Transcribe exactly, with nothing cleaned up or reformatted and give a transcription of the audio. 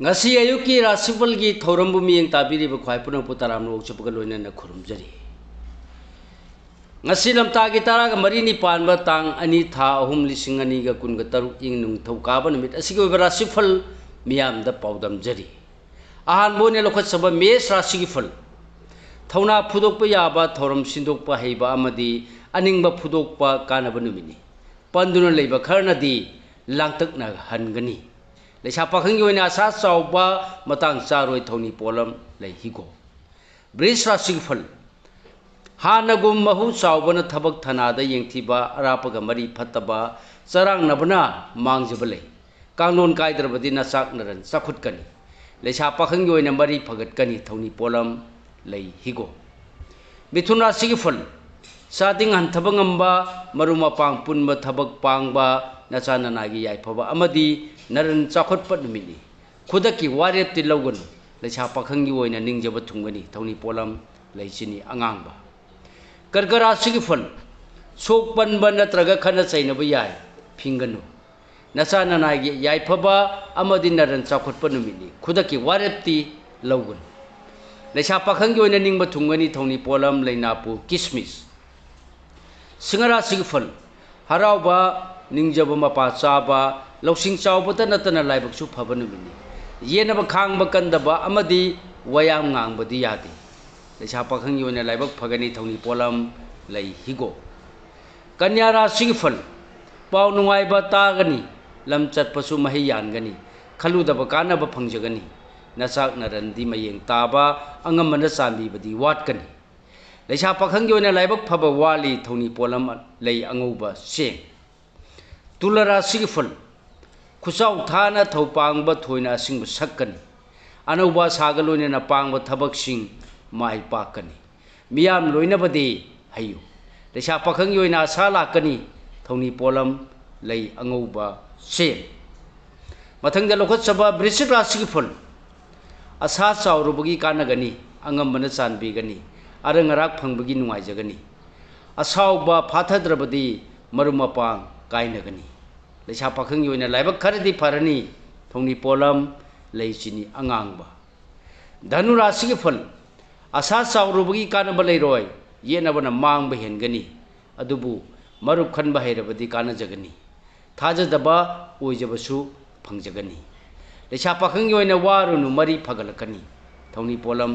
ꯉꯁꯤ ꯑꯌꯨꯛꯀꯤ ꯔꯥꯁꯤꯐꯜꯒꯤ ꯊꯧꯔꯝꯕꯨ ꯃꯤꯠꯌꯦꯡ ꯇꯥꯕꯤꯔꯤꯕ ꯈ꯭ꯋꯥꯏ ꯄꯨꯝꯅꯃꯛꯄꯨ ꯇꯔꯥꯝꯅ ꯑꯣꯛꯆꯕꯒ ꯂꯣꯏꯅꯅ ꯈꯨꯔꯨꯝꯖꯔꯤ꯫ ꯉꯁꯤ ꯂꯝꯇꯥꯒꯤ ꯇꯔꯥꯒ ꯃꯔꯤꯅꯤ ꯄꯥꯟꯕ ꯇꯥꯡ ꯑꯅꯤ ꯊꯥ ꯑꯍꯨꯝ ꯂꯤꯁꯤꯡ ꯑꯅꯤꯒ ꯀꯨꯟꯒ ꯇꯔꯨꯛ ꯏꯪ ꯅꯤꯡꯊꯧꯀꯥꯕ ꯅꯨꯃꯤꯠ ꯑꯁꯤꯒꯤ ꯑꯣꯏꯕ ꯔꯥꯁꯤꯐꯜ ꯃꯤꯌꯥꯝꯗ ꯄꯥꯎꯗꯝꯖꯔꯤ꯫ ꯑꯍꯥꯟꯕ ꯑꯣꯏꯅ ꯂꯧꯈꯠꯆꯕ ꯃꯦꯁ ꯔꯥꯁꯤꯒꯤ ꯐꯜ꯫ ꯊꯧꯅꯥ ꯐꯨꯗꯣꯛꯄ ꯌꯥꯕ, ꯊꯧꯔꯝ ꯁꯤꯟꯗꯣꯛꯄ ꯍꯩꯕ ꯑꯃꯗꯤ ꯑꯅꯤꯡꯕ ꯐꯨꯗꯣꯛꯄ ꯀꯥꯟꯅꯕ ꯅꯨꯃꯤꯠꯅꯤ꯫ ꯄꯟꯗꯨꯅ ꯂꯩꯕ ꯈꯔꯅꯗꯤ ꯂꯥꯡꯇꯛꯅꯍꯟꯒꯅꯤ꯫ ꯂꯩꯁꯥ ꯄꯥꯈꯪꯒꯤ ꯑꯣꯏꯅ ꯑꯁꯥ ꯆꯥꯎꯕ, ꯃꯇꯥꯡ ꯆꯥꯔꯣꯏ ꯊꯧꯅꯤ ꯄꯣꯠꯂꯝ ꯂꯩ ꯍꯤꯒꯣ꯫ ꯕ꯭ꯔꯤꯖ ꯔꯥꯁꯤꯒꯤ ꯐꯜ꯫ ꯍꯥꯟꯅꯒꯨꯝ ꯃꯍꯨ ꯆꯥꯎꯕꯅ ꯊꯕꯛ ꯊꯅꯥꯗ ꯌꯦꯡꯊꯤꯕ, ꯑꯔꯥꯞꯄꯒ ꯃꯔꯤ ꯐꯠꯇꯕ, ꯆꯔꯥꯡꯅꯕꯅ ꯃꯥꯡꯖꯕ ꯂꯩ꯫ ꯀꯥꯡꯂꯣꯟ ꯀꯥꯏꯗ꯭ꯔꯕꯗꯤ ꯅꯆꯥꯛ ꯅꯔꯟ ꯆꯥꯎꯈꯠꯀꯅꯤ꯫ ꯂꯩꯁꯥ ꯄꯥꯈꯪꯒꯤ ꯑꯣꯏꯅ ꯃꯔꯤ ꯐꯒꯠꯀꯅꯤ, ꯊꯧꯅꯤ ꯄꯣꯠꯂꯝ ꯂꯩ ꯍꯤꯒꯣ꯫ ꯃꯤꯊꯨꯟ ꯔꯥꯁꯤꯒꯤ ꯐꯜ꯫ ꯆꯥꯗꯤꯡ ꯍꯟꯊꯕ ꯉꯝꯕ, ꯃꯔꯨꯞ ꯃꯄꯥꯡ ꯄꯨꯟꯕ, ꯊꯕꯛ ꯄꯥꯡꯕ, ꯅꯆꯥ ꯅꯅꯥꯏꯒꯤ ꯌꯥꯏꯐꯕ ꯑꯃꯗꯤ ꯅꯔꯟ ꯆꯥꯎꯈꯠꯄ ꯅꯨꯃꯤꯠꯅꯤ꯫ ꯈꯨꯗꯛꯀꯤ ꯋꯥꯔꯦꯞꯇꯤ ꯂꯧꯒꯅꯨ꯫ ꯂꯩꯁꯥ ꯄꯥꯈꯪꯒꯤ ꯑꯣꯏꯅ ꯅꯤꯡꯖꯕ ꯊꯨꯡꯒꯅꯤ, ꯊꯧꯅꯤ ꯄꯣꯠꯂꯝ ꯂꯩ ꯆꯤꯅꯤ ꯑꯉꯥꯡꯕ꯫ ꯀꯔꯀ ꯔꯥꯁꯤꯒꯤ ꯐꯜ꯫ ꯁꯣꯛ ꯄꯟꯕ ꯅꯠꯇ꯭ꯔꯒ ꯈꯠꯅ ꯆꯩꯅꯕ ꯌꯥꯏ, ꯐꯤꯡꯒꯅꯨ꯫ ꯅꯆꯥ ꯅꯅꯥꯏꯒꯤ ꯌꯥꯏꯐꯕ ꯑꯃꯗꯤ ꯅꯔꯟ ꯆꯥꯎꯈꯠꯄ ꯅꯨꯃꯤꯠꯅꯤ꯫ ꯈꯨꯗꯛꯀꯤ ꯋꯥꯔꯦꯞꯇꯤ ꯂꯧꯒꯅꯨ꯫ ꯂꯩꯁꯥ ꯄꯥꯈꯪꯒꯤ ꯑꯣꯏꯅ ꯅꯤꯡꯕ ꯊꯨꯡꯒꯅꯤ, ꯊꯧꯅꯤ ꯄꯣꯠꯂꯝ ꯂꯩꯅꯥꯄꯨ ꯀꯤꯁꯃꯤꯁ꯫ ꯁꯤꯡꯍ ꯔꯥꯁꯤꯒꯤ ꯐꯜ꯫ ꯍꯔꯥꯎꯕ, ꯅꯤꯡꯖꯕ ꯃꯄꯥ ꯆꯥꯕ, ꯂꯧꯁꯤꯡ ꯆꯥꯎꯕꯇ ꯅꯠꯇꯅ ꯂꯥꯏꯕꯛꯁꯨ ꯐꯕ ꯅꯨꯃꯤꯠꯅꯤ꯫ ꯌꯦꯠꯅꯕ ꯈꯥꯡꯕ ꯀꯟꯗꯕ ꯑꯃꯗꯤ ꯋꯥꯌꯥꯝ ꯉꯥꯡꯕꯗꯤ ꯌꯥꯗꯦ꯫ ꯂꯩꯁꯥ ꯄꯥꯈꯪꯒꯤ ꯑꯣꯏꯅ ꯂꯥꯏꯕꯛ ꯐꯒꯅꯤ, ꯊꯧꯅꯤ ꯄꯣꯠꯂꯝ ꯂꯩ ꯍꯤꯒꯣꯛ꯫ ꯀꯟꯌꯥ ꯔꯥꯁꯤꯒꯤ ꯐꯜ꯫ ꯄꯥꯎ ꯅꯨꯡꯉꯥꯏꯕ ꯇꯥꯒꯅꯤ, ꯂꯝ ꯆꯠꯄꯁꯨ ꯃꯍꯩ ꯌꯥꯟꯒꯅꯤ, ꯈꯜꯂꯨꯗꯕ ꯀꯥꯟꯅꯕ ꯐꯪꯖꯒꯅꯤ꯫ ꯅꯆꯥꯛ ꯅꯔꯟꯗꯤ ꯃꯌꯦꯡ ꯇꯥꯕ, ꯑꯉꯝꯕꯅ ꯆꯥꯟꯕꯤꯕꯗꯤ ꯋꯥꯠꯀꯅꯤ꯫ ꯂꯩꯁꯥ ꯄꯥꯈꯪꯒꯤ ꯑꯣꯏꯅ ꯂꯥꯏꯕꯛ ꯐꯕ ꯋꯥꯠꯂꯤ, ꯊꯧꯅꯤ ꯄꯣꯠꯂꯝ ꯂꯩ ꯑꯉꯧꯕ ꯆꯦꯡ꯫ ꯇꯨꯂꯥ ꯔꯥꯁꯤꯒꯤ ꯐꯜ꯫ ꯈꯨꯆꯥꯎ ꯊꯥꯅ ꯊꯧꯄꯥꯡꯕ ꯊꯣꯏꯅ ꯑꯁꯤꯡꯕ ꯁꯛꯀꯅꯤ꯫ ꯑꯅꯧꯕ ꯑꯁꯥꯒ ꯂꯣꯏꯅꯅ ꯄꯥꯡꯕ ꯊꯕꯛꯁꯤꯡ ꯃꯥꯏ ꯄꯥꯛꯀꯅꯤ꯫ ꯃꯤꯌꯥꯝ ꯂꯣꯏꯅꯕꯗꯤ ꯍꯩꯌꯨ꯫ ꯂꯩꯁꯥ ꯄꯥꯈꯪꯒꯤ ꯑꯣꯏꯅ ꯑꯁꯥ ꯂꯥꯛꯀꯅꯤ꯫ ꯊꯧꯅꯤ ꯄꯣꯠꯂꯝ ꯂꯩ ꯑꯉꯧꯕ ꯆꯦꯡ꯫ ꯃꯊꯪꯗ ꯂꯧꯈꯠꯆꯕ ꯕ꯭ꯔꯤꯁꯤꯛ ꯔꯥꯁꯤꯒꯤ ꯐꯜ꯫ ꯑꯁꯥ ꯆꯥꯎꯔꯨꯕꯒꯤ ꯀꯥꯟꯅꯒꯅꯤ, ꯑꯉꯝꯕꯅ ꯆꯥꯟꯕꯤꯒꯅꯤ, ꯑꯔꯪ ꯑꯔꯥꯛ ꯐꯪꯕꯒꯤ ꯅꯨꯡꯉꯥꯏꯖꯒꯅꯤ꯫ ꯑꯁꯥꯎꯕ ꯐꯥꯊꯗ꯭ꯔꯕꯗꯤ ꯃꯔꯨꯞ ꯃꯄꯥꯡ ꯀꯥꯏꯅꯒꯅꯤ꯫ ꯂꯩꯁꯥ ꯄꯥꯈꯪꯒꯤ ꯑꯣꯏꯅ ꯂꯥꯏꯕꯛ ꯈꯔꯗꯤ ꯐꯔꯅꯤ꯫ ꯊꯧꯅꯤ ꯄꯣꯠꯂꯝ ꯂꯩꯆꯤꯅꯤ ꯑꯉꯥꯡꯕ꯫ ꯙꯅꯨ ꯔꯥꯁꯤꯒꯤ ꯐꯜ: ꯑꯁꯥ ꯆꯥꯎꯔꯨꯕꯒꯤ ꯀꯥꯟꯅꯕ ꯂꯩꯔꯣꯏ, ꯌꯦꯠꯅꯕꯅ ꯃꯥꯡꯕ ꯍꯦꯟꯒꯅꯤ꯫ ꯑꯗꯨꯕꯨ ꯃꯔꯨꯞ ꯈꯟꯕ ꯍꯩꯔꯕꯗꯤ ꯀꯥꯟꯅꯖꯒꯅꯤ꯫ ꯊꯥꯖꯗꯕ ꯑꯣꯏꯖꯕꯁꯨ ꯐꯪꯖꯒꯅꯤ꯫ ꯂꯩꯁꯥ ꯄꯥꯈꯪꯒꯤ ꯑꯣꯏꯅ ꯋꯥꯔꯨꯅꯨ, ꯃꯔꯤ ꯐꯒꯠꯂꯛꯀꯅꯤ꯫ ꯊꯧꯅꯤ ꯄꯣꯠꯂꯝ: